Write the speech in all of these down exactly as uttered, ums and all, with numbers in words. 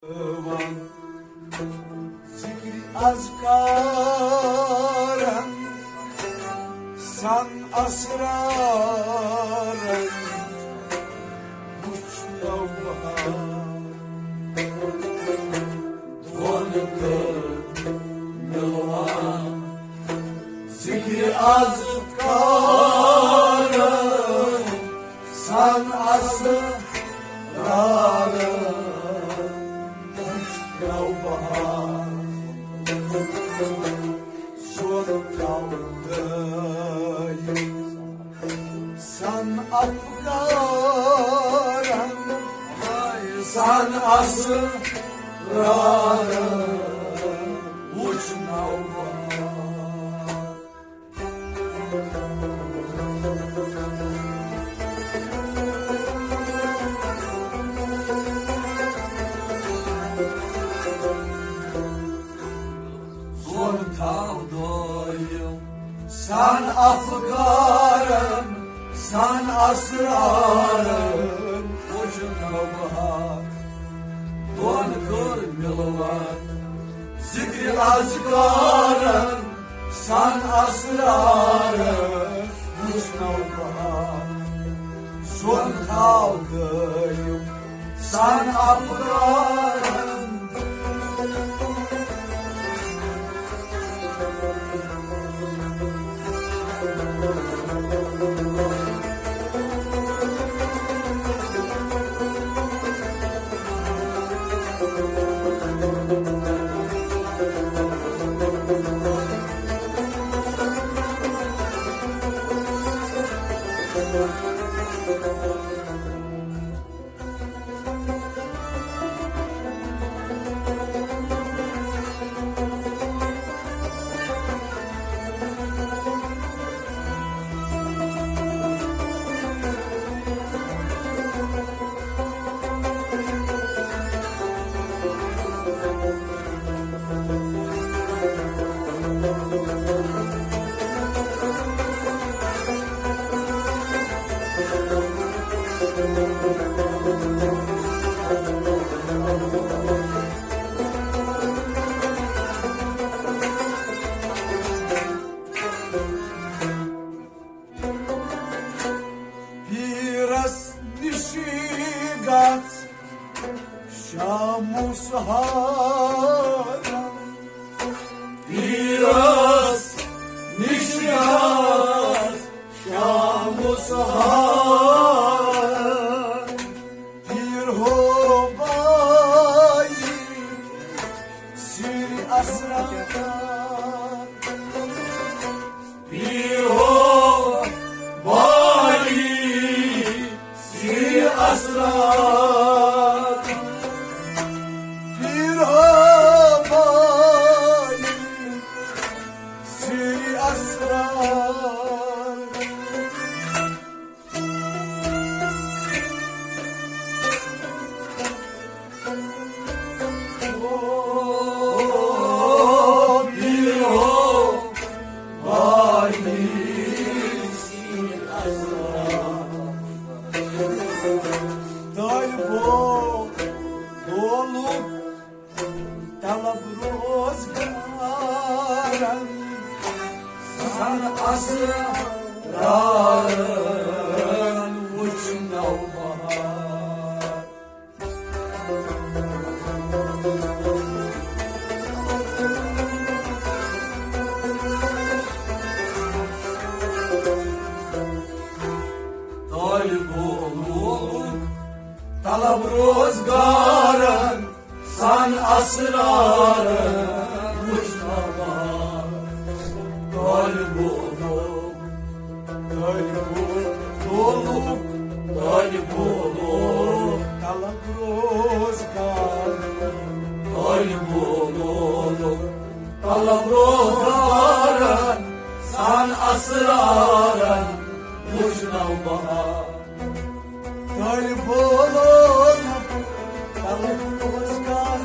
ذکر اذکارن سن اسرارن وچھ نوبہار۔ دۄن کٔر مِلوان ذکر اذکارن سن اسرارن وچھ نوبہار۔ سون تھاو دٲیِم سن افکارن سن اسرارن وچھ نوبہار۔ سون تھاو دٲیِم سن افکارن سن اسرارن وچھ نوبہار۔ دۄن کٔر مِلوان ذکر اذکارن سن اسرارن وچھ نوبہار۔ سون تھاو دٲیِم سن افکارن۔ پیٖرس نِش گژھ شامُس ہارن۔ پیٖرس نِش گژھ شامُس ہارن۔ پیٖر ہو بایی سِر اسرار۔ پیٖر ہو بایی سِر اسرار۔ پیٖر ہو بایی سِر اسرار۔ طالبو دولُک طلب روزگارن سن اسرارن وچھ نوبہار۔ طالبو دولُک طلب روزگارن سن اسرارن وچھ نوبہار۔ طالبو دولُک، طالبو دولُک، طالبو دولُک طلب روزگار۔ طالبو دولُک طلب روزگارن سن اسرارن وچھ نوبہار۔ طالبو دولُک طلب روزگار۔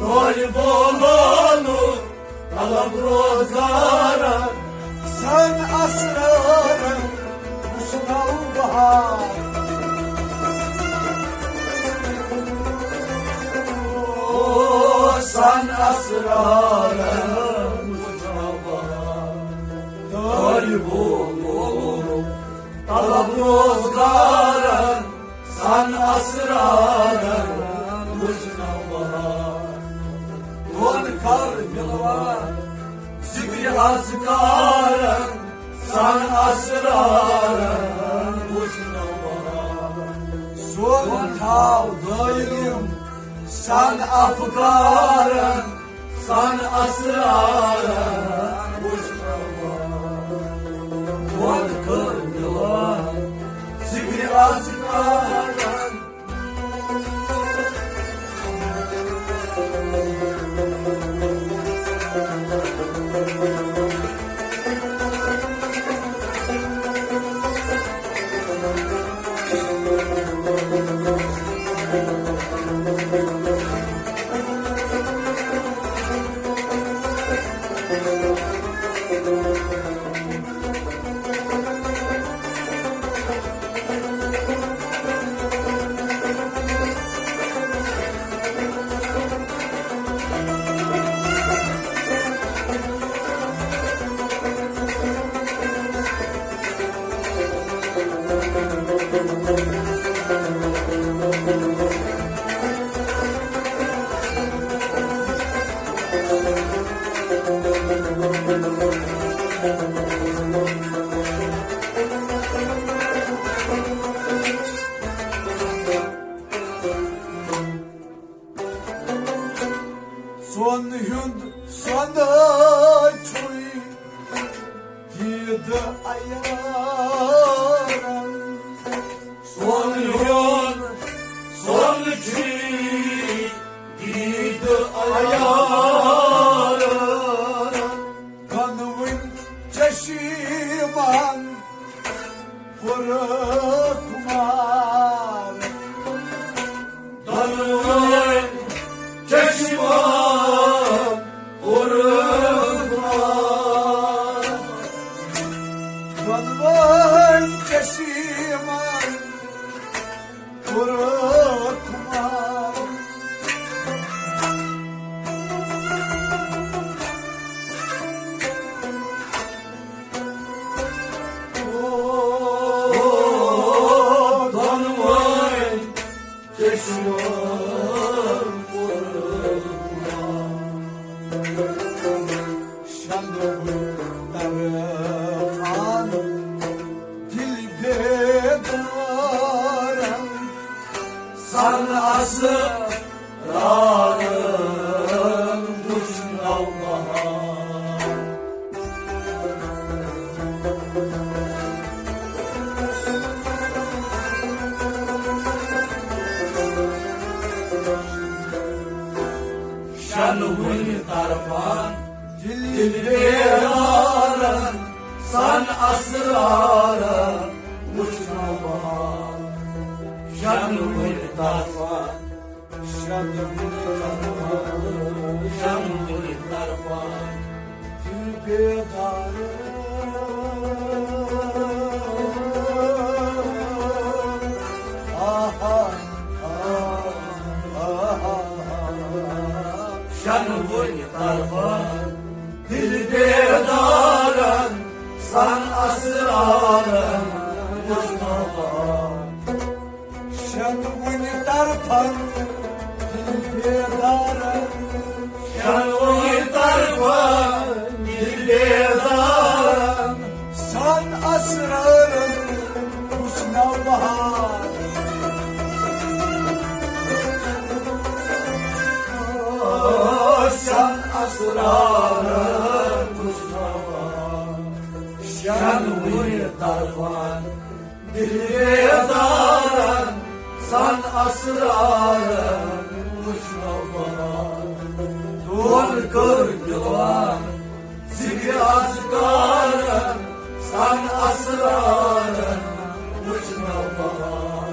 طالبو دولُک طلب روزگار۔ سن اسرارن وچھ نوبہار۔ سن اسرارن وچھناو بہار۔ طالب و مولوم طلب روزگارن سن اسرارن وچھناو بہار۔ دون کر ملوان ذکر اذکارن سن اسرارن وچھناو بہار۔ سون تھاو دٲیِم سن افکارن سن اسرارن وچھناو بہار۔ دون کر ملوان ذکر اذکارن سۄن ہُنٛد سۄنہٕ چھُے دیٖدٕ عیارن۔ سۄن ہُنٛد سۄنہٕ چھُے دیٖدٕ عیارن۔ دۄنوٕنۍ چشمان پُر خُمار۔ دۄنوَے چشمان پُر خُمار۔ دۄنوَے چشمان پُر خُمار۔ او، دۄنوَے چشمان پُر خُمار۔ شنوُن طرفن دل بیدارن، سن اسرارن وچھناو بہار۔ شنوٕنۍ طرفن دل بیدارن، سن اسرارن وچھناو بہار۔ شنوٕنۍ طرفن، شنوٕنۍ طرفن، شنوٕنۍ طرفن دل بیدارن۔ آہا، آہا، آہا۔ شنوٕنۍ طرفن دل بیدارن، سن اسرارن وچھناو بہار۔ شنوٕنۍ طرفن دل بیدارن، شنوٕنۍ طرفن دل بیدارن، سن اسرارن وچھناو بہار۔ سن اسرارن وچھناو بہار۔ شنوٕنۍ طرفن دل بیدارن، سن اسرارن وچھناو بہار۔ دون کر دلوان ذکر اذکارن، سن اسرارن وچھناو بہار۔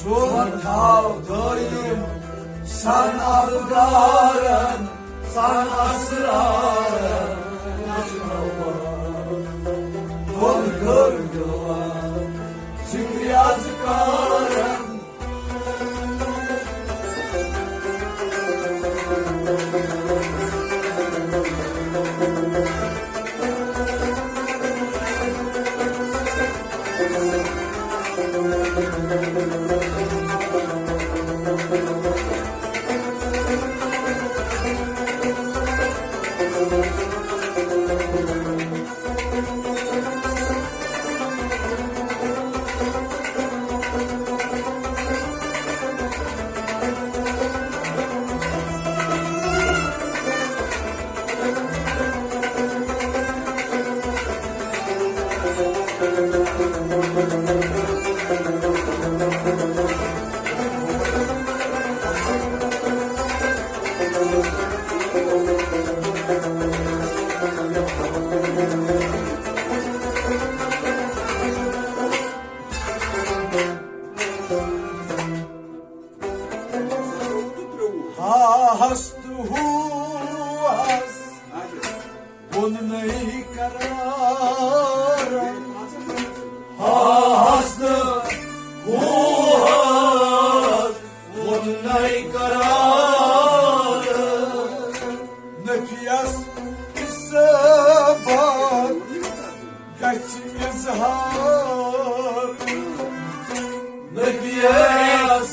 سون تھاو دٲیِم سن افکارن، سن اسرارن وچھناو بہار۔ دون کر دلوان ذکر اذکارن۔ ہاہس تہٕ ہوہس ووٚن نٔے قرار۔ ہاہس تہٕ ہوہس ووٚن نٔے قرار۔ نفیس اثبات گژھِ اظہار۔ نفیس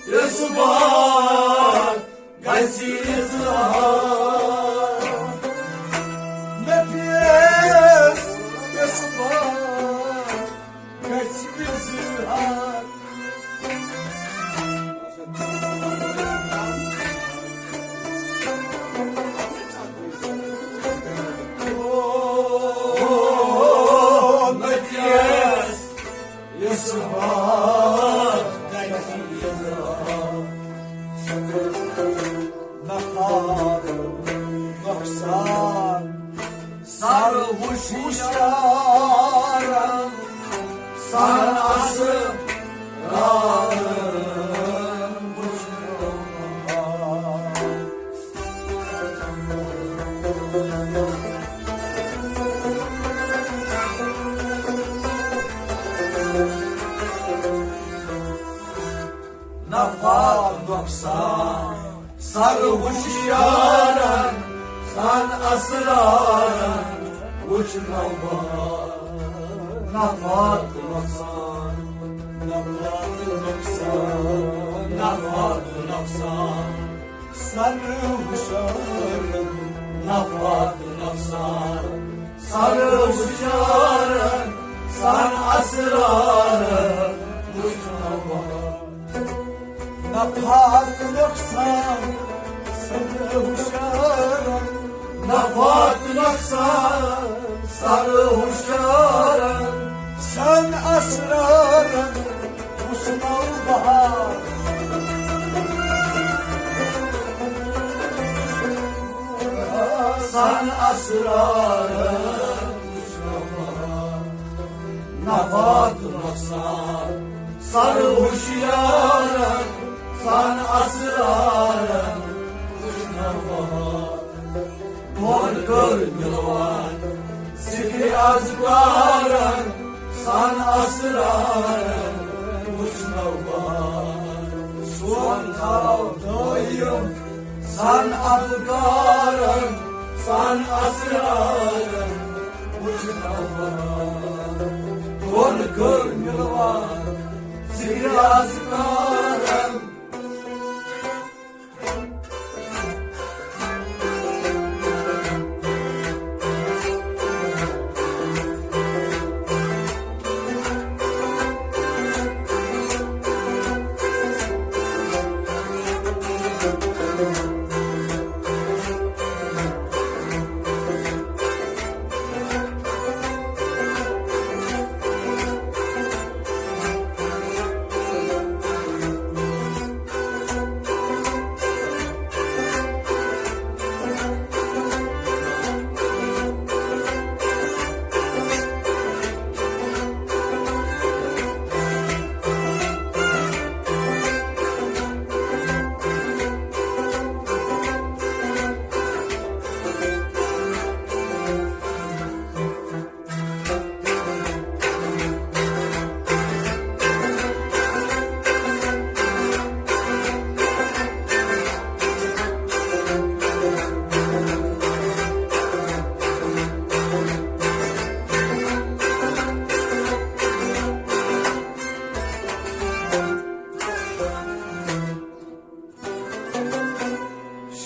اثبات گژھِ اظہار۔ نفیس اثبات گژھِ اظہار۔ او نفیس اثبات گژھِ اظہار۔ نفع نقصان سر ہوشیارن، سر اسرارن وچھناوان۔ نفع نقصان سر ہوشیارن، سن اسرارن وچھناوان۔ نفع نقصان، نفع نقصان، نفع نقصان سر ہوشیارن، نفع نقصان سر ہوشیارن، سن اسرارن وچھناوان۔ نفع نقصان سر ہوشیارن، نفع نقصان سر ہوشیارن، سن اسرارن وچھناوان۔ سن اسرارن وچھناوان۔ نفع نقصان سر ہوشیارن، سن اسرارن وچھناوان۔ دۄن کٔر مِلوان ذکرِ اذکارن، سن اسرارن وچھناوان۔ سون تھاو دٲیِم سن اذکارن، سن اسرارن وچھناوان۔ دۄن کٔر مِلوان ذکرِ اذکارن۔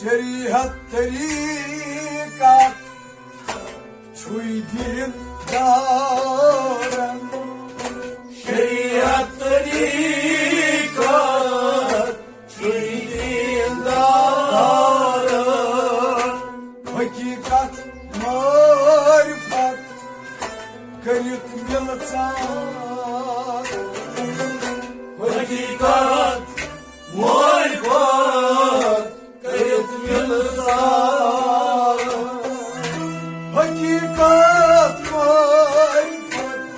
شریعت طریقت چھُے دیٖن دارن۔ شریعت طریقت چھُے دیٖن دارن۔ حقیقت معرفت کٔرِتھ مِلژار۔ حقیقت معرفت کٔرِتھ مِلژار۔ حقیقت معرفت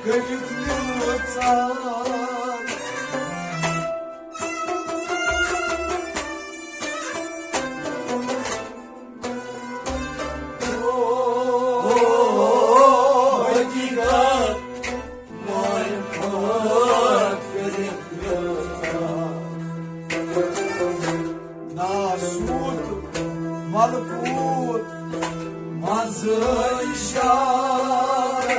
کٔرِتھ مِلژار۔ سوٗت ملکوٗت منٛز اِشارٕ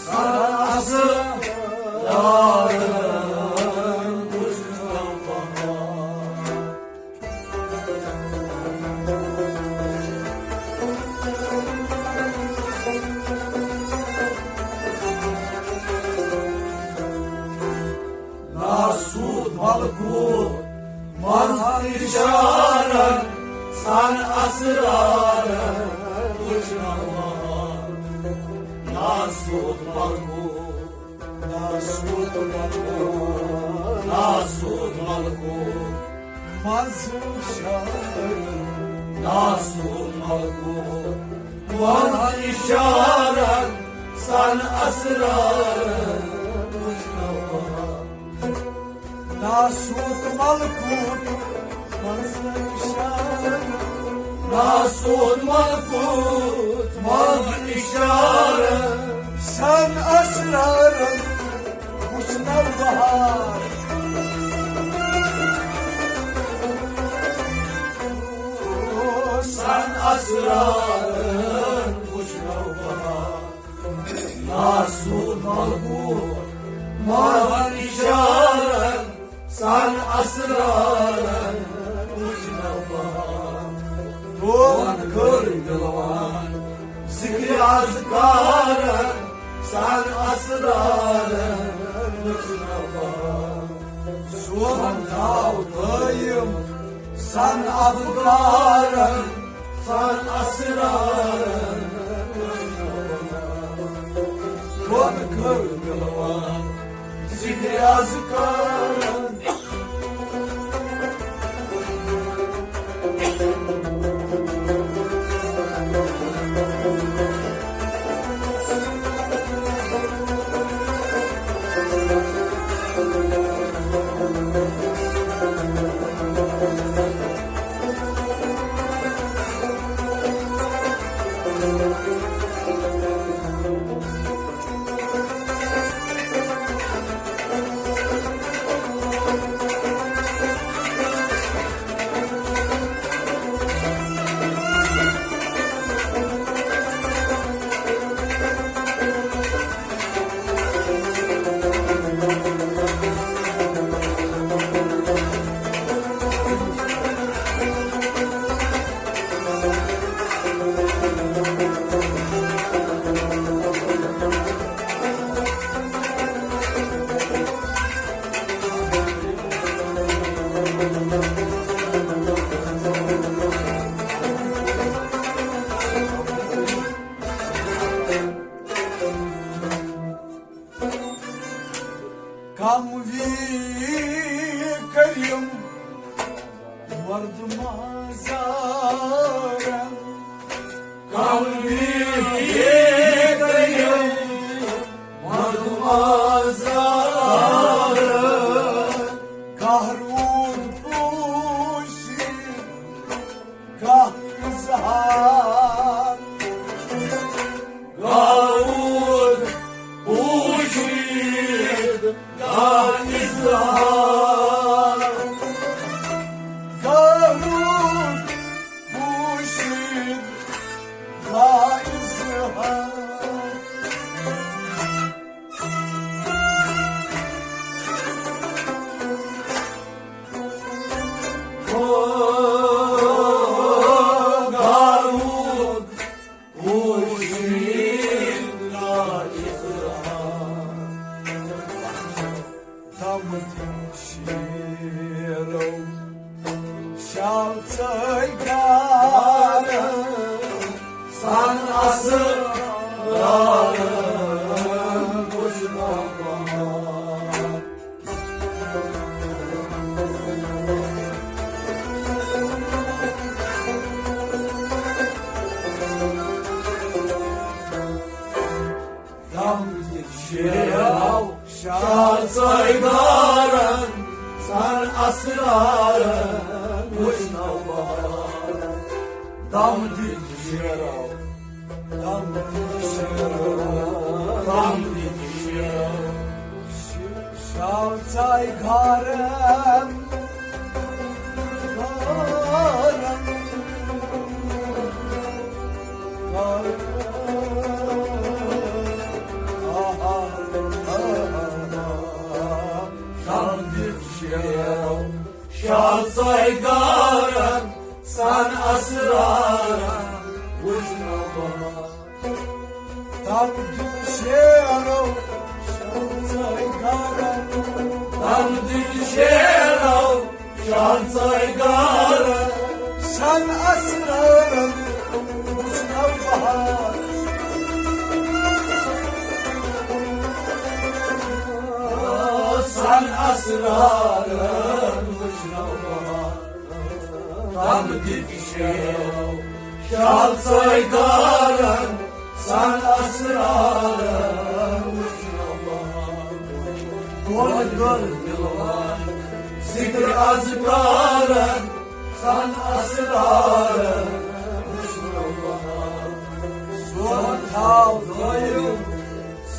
سر اسرارن وُچھنو بہار۔ ناسوٗد ملکوٗت منٛز اِشارن سن اسرارن وُچھنو بہار۔ ناسوٗد ملکوٗت، ناسوٗد ملکوٗت، ناسوٗد ملکوٗت منٛز اِشارن۔ ناسوٗد ملکوٗت منٛز اِشارن سن اسرارن وُچھنو بہار۔ ناسوٗد ملکوٗت منٛز اِشارٕ۔ ناسوٗد ملکوٗت منٛز اِشارٕ۔ سن اسرارن وُچھنو بہار۔ سن اسرارن وُچھنو بہار۔ ناسوٗد ملکوٗت منٛز اِشارن سن اسرارن وُچھنو بہار۔ دون کٔر دِلوان ذِکرِ اذکارن سن اسرارن وُچھنو بہار۔ سون تھاو قٲیِم سن افکارن، سن اسرارن۔ دون کٔر دِلوان ذِکرِ اذکارن۔ کم وی کریم مردم آزارن۔ کم وی کریم مردم آزارن۔ کاہ روٗد پوٗشِتھ کاہ اظہار۔ گاوٗد پوٗشِتھ گاہ اظہار۔ گاوٗد پوٗشِتھ گاہ اظہار۔ دم دِتھ شیرو شال ژٲے گارٕ۔ سن اسرارن وُچھنو بہار۔ دم دِتھ شیرو شال ژٲے گارن۔ سن اسرارن وُچھنو بہار۔ دم دِتھ شیرو دم دِتھ شیرو، دم دِتھ شیرو۔ شال ژاے گھرن، سایگارن سن اسرارن وٕچھنو بہار۔ تم دِتھ شیرو شانساے گارن۔ تم دِتھ شیرو شانساے گارن۔ سن اسرارن وٕچھنو بہار۔ سن اسرارن وٕچھنو بہار۔ تم دِتھ شیرو شانساے گارن۔ سن اسرارن وٕچھنو بہار۔ بۄن کٔر مِلوان ذِکرِ اذکارن۔ سن اسرارن وٕچھنو بہار۔ سون تھاو دٲیِم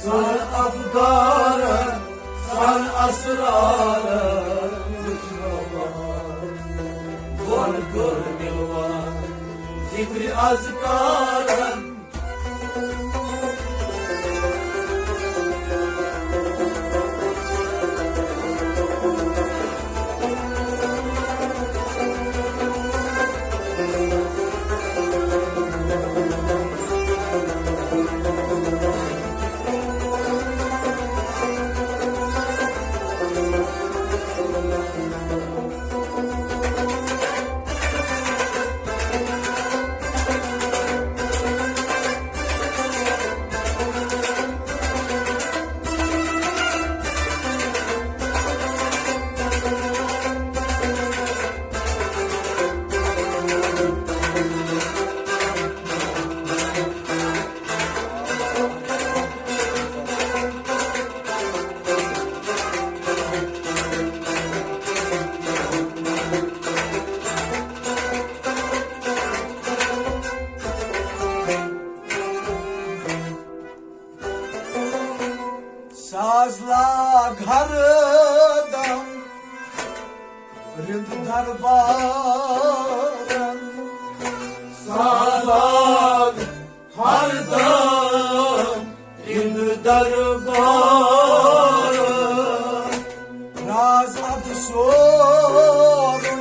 سن افکارن۔ سن اسرارن وٕچھنو بہار۔ بۄن کٔر مِلوان ذِکرِ اذکارن۔ ساز لاگ ہر دم رند دربارن۔ ساز لاگ ہر دم رند دربارن۔ راز اد سورُے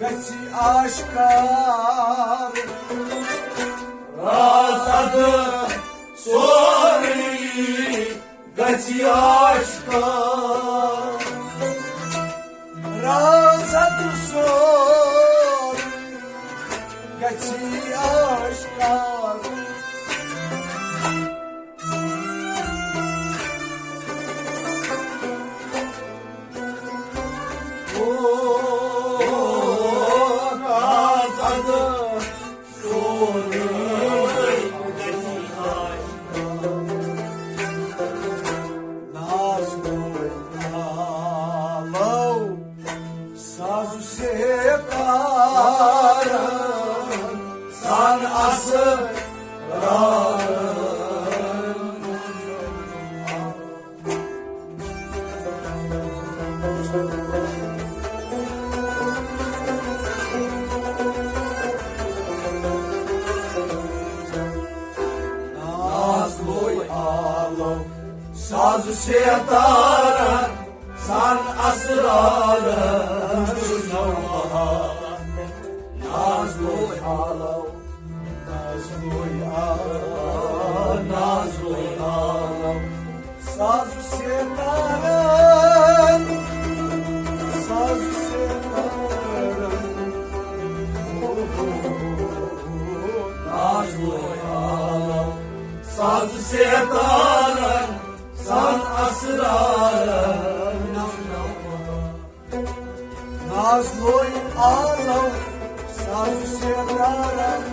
گژھِ آشکار۔ راز اد سورُے گژھِ آشکار۔ راز اد سورُے گژھِ آشکار۔ او، راز اد سورُے گژھِ آشکار۔ ناز بوے نالو ساز ستارن سان اسرارن۔ ناز لوے آلو ساز ستارن سان اسرارن۔ ناز لوے آلو ناز لوے آ، ناز لوے آ، ساز ستارن، ساز ستارن۔ ناز لوے آ، ساز ستارن، سان اسرارن۔ ناز لوے آلو ساز ستارن۔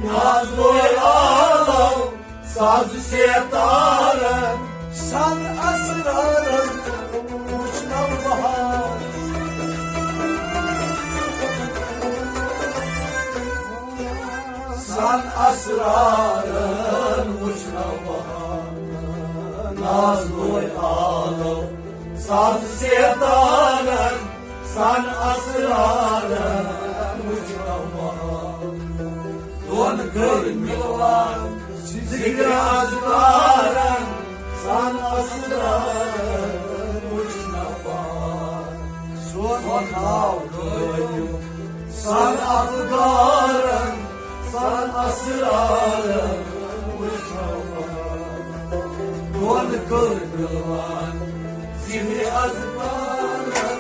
ناز لوے آلو ساز ستارن۔ سان اسرارن وٕچھنو بہار۔ سان اسرارن وٕچھنو بہار۔ ناز لوے آلو ساز ستارن سان اسرارن وٕچھنو بہار۔ دۄن کٔرۍ مِلوان ذِکرِ اذکارن سان اسرارن وٕچھنو بہار۔ سون ناو قٲیِم سن افگارن، سن اسرارن وٕچھناوان۔ دۄن کٔر ڈُلوان زِہرِ اذکارن۔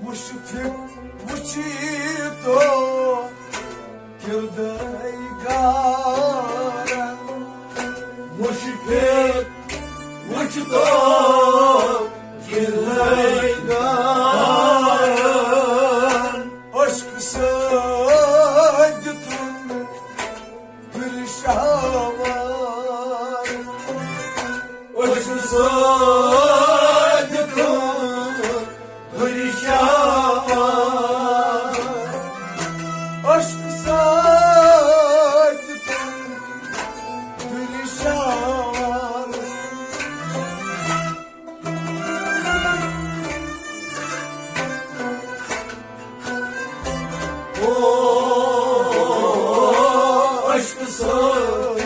مُشفِق وُچھی تو کردے گارن۔ مُشفِق وُچھ تو کردے گارن۔ عشق سۭتۍ دیُتُن دِل شاوار۔ عشق سۭتۍ دیُتُن دِل شاوار۔ عشق سۭتۍ دیُتُن دِل شاوار۔ او عشق سۭتۍ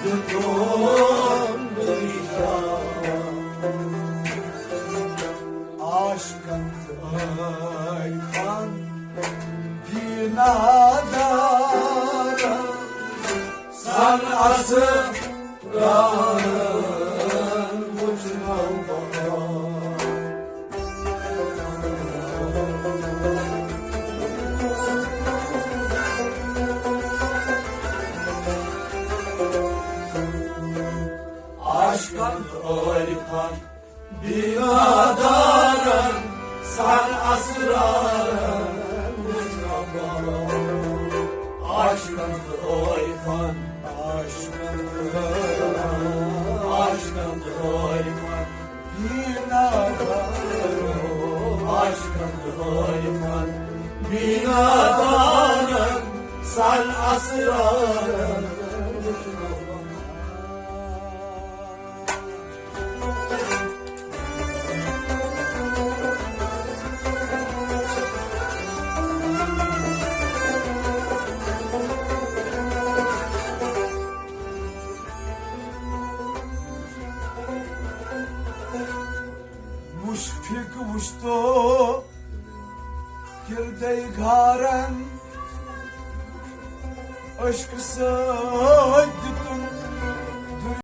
دیُتُن نشان۔ عاشقن تہٕ عارفن دیٖنادارن سن اسرارن وٕچھناوان۔ عاشقن تہٕ عارفن دیٖنادارن سن اسرارن وٕچھناوان۔ عاشقن تہٕ عارفن، عاشقن تہٕ عارفن، عاشقن تہٕ عارفن، دیٖنادارن، عاشقن تہٕ عارفن، دیٖنادارن سن اسرارن وٕچھناوان۔ مُشفِق وُچھ تو کردے گارن، عشق سۭتۍ دیُتُن